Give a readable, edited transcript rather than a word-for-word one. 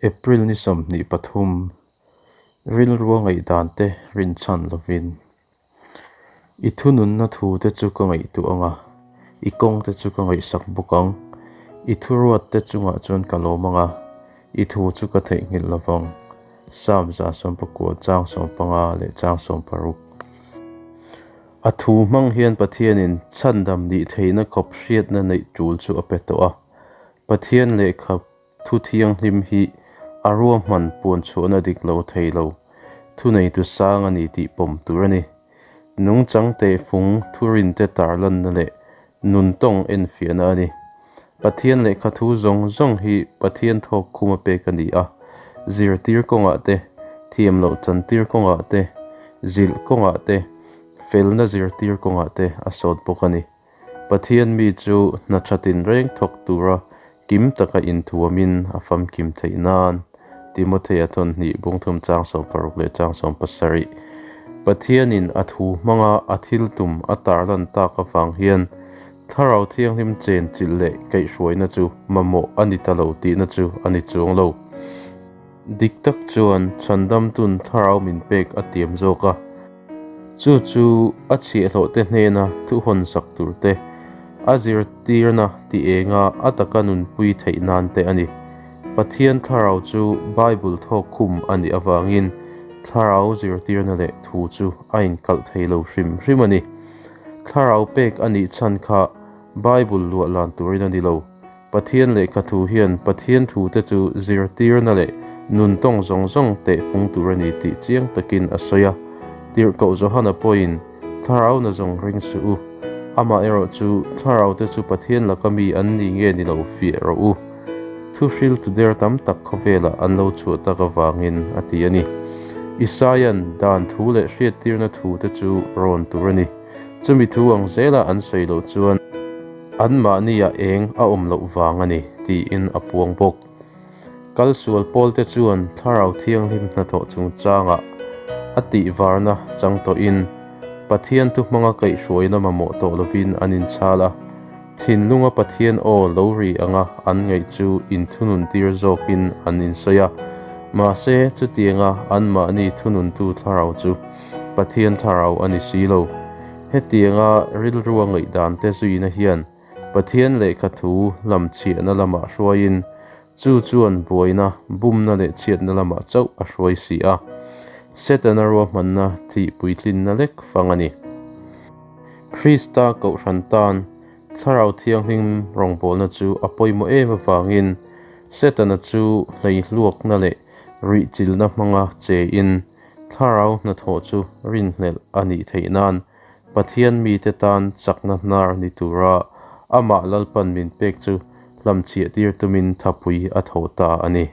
April ni 23, Rilrua ngaihdan te rinchhan lovin. I thununna thu te chu ka ngaihtuah ang a, i kawng te chu ka ngaihsak bawk ang. I thuruat te chungah chuan ka lawm ang a, i thu chu ka theihnghilh lo vang. Psalm 119 chang 15 leh chang 16. A thu hmang hian Pathianin chhandam nih theihna khawp hriatna neih tul chu a pe tawh a. Pathian lehkha Thu thianghlim hi a ruahman puan chhuahna dik lo thei lo, thuneitu sang a ni tih pawm tur a ni. Nungchang tehfung thurinte tarlanna leh nuntawng enfiahna a ni. Pathian lehkha thu zawng zawng hi Pathian thawk khuma pek a ni a, zirtir kawngah te, thiam loh chantir kawngah te, zilh kawngah te, felna zirtir kawngah te a sawt bawk a ni. Pathian mi chu hna tha tinreng thawk tura kim taka inthuamin a famkim theih nan, Timothea thawnhnih bungthum chang 16 leh chang 17. Pathianin a thu hmanga a thil tum a tarlan tak avang hian Thlarau Thianghlim chen chilh leh kaihhruaina chu mamawh a ni ta lo tihna chu a ni chuang lo. Dik tak chuan chhandamtun thlarau min pek a tiam zawk a. Chu chu a chhiahhlawhte hnena thuhawn sak tur te, a zirtirna ti enga a taka nunpui theih nan te a ni. Pathian thlarau chu Bible thawk khum a nih avangin thlarau zirtirna leh thu chu a inkalh thei lo hrim hrim a ni. Thlarau pek a nih chhan kha Bible luah lan turin a ni lo. Pathian lehkha thu hian Pathian thute chu zirtirna leh nuntawng zawng zawng tehfung tur a ni tih chiang takin a sawi a. Tirhkoh Johana pawhin, Thlarau na zawng ring suh u. Amaherawh chu, thlaraute chu Pathian laka mi an ni nge ni lo fiah rawh u. Thuhriltu der tam tak khawvelah an lo chhuah tak avangin a ti a ni. Isaia'n dan thu leh hriattirna thute chu rawn tur a ni. Chumi thu ang zela an sawi loh chuan, Anmahniah eng a awm loh vang a ni, tiin a puang bawk. Kal sual pawlte chuan Thlarau Thianghlim hnathawh chungchangah a tihvarna chang tawhin Pathian thu hmanga kaihhruaina mamawh tawh lovin an inchhal a, thinlunga Pathian aw lo ri anga an ngaih chu inthununtir zawkin an insawi a. Mahse, chutianga anmahni thununtu Thlarau chu Pathian Thlarau a ni si lo. Hetianga rilrua ngaihdan te zuina hian Pathian lehkha thu lam chhiahna lamah hruaiin chu chuan buaina, bumna leh chhiatna lamah chauh a hruai si a. Setana ruahmanna thih puitlinna lek fang a ni. Krista Kohhran tan Thlarau Thianghlim rawngbawlna chu a pawimawh em avangin Setana chu hleihluakna leh ruihchilhna hmanga chein Thlarau hnathawh chu rinhlelh a nih theih nan Pathian mite tan chakna hnar ni tura amah Lalpan min pek chu hlamchhiah tir tumin thapui a tho ta a ni.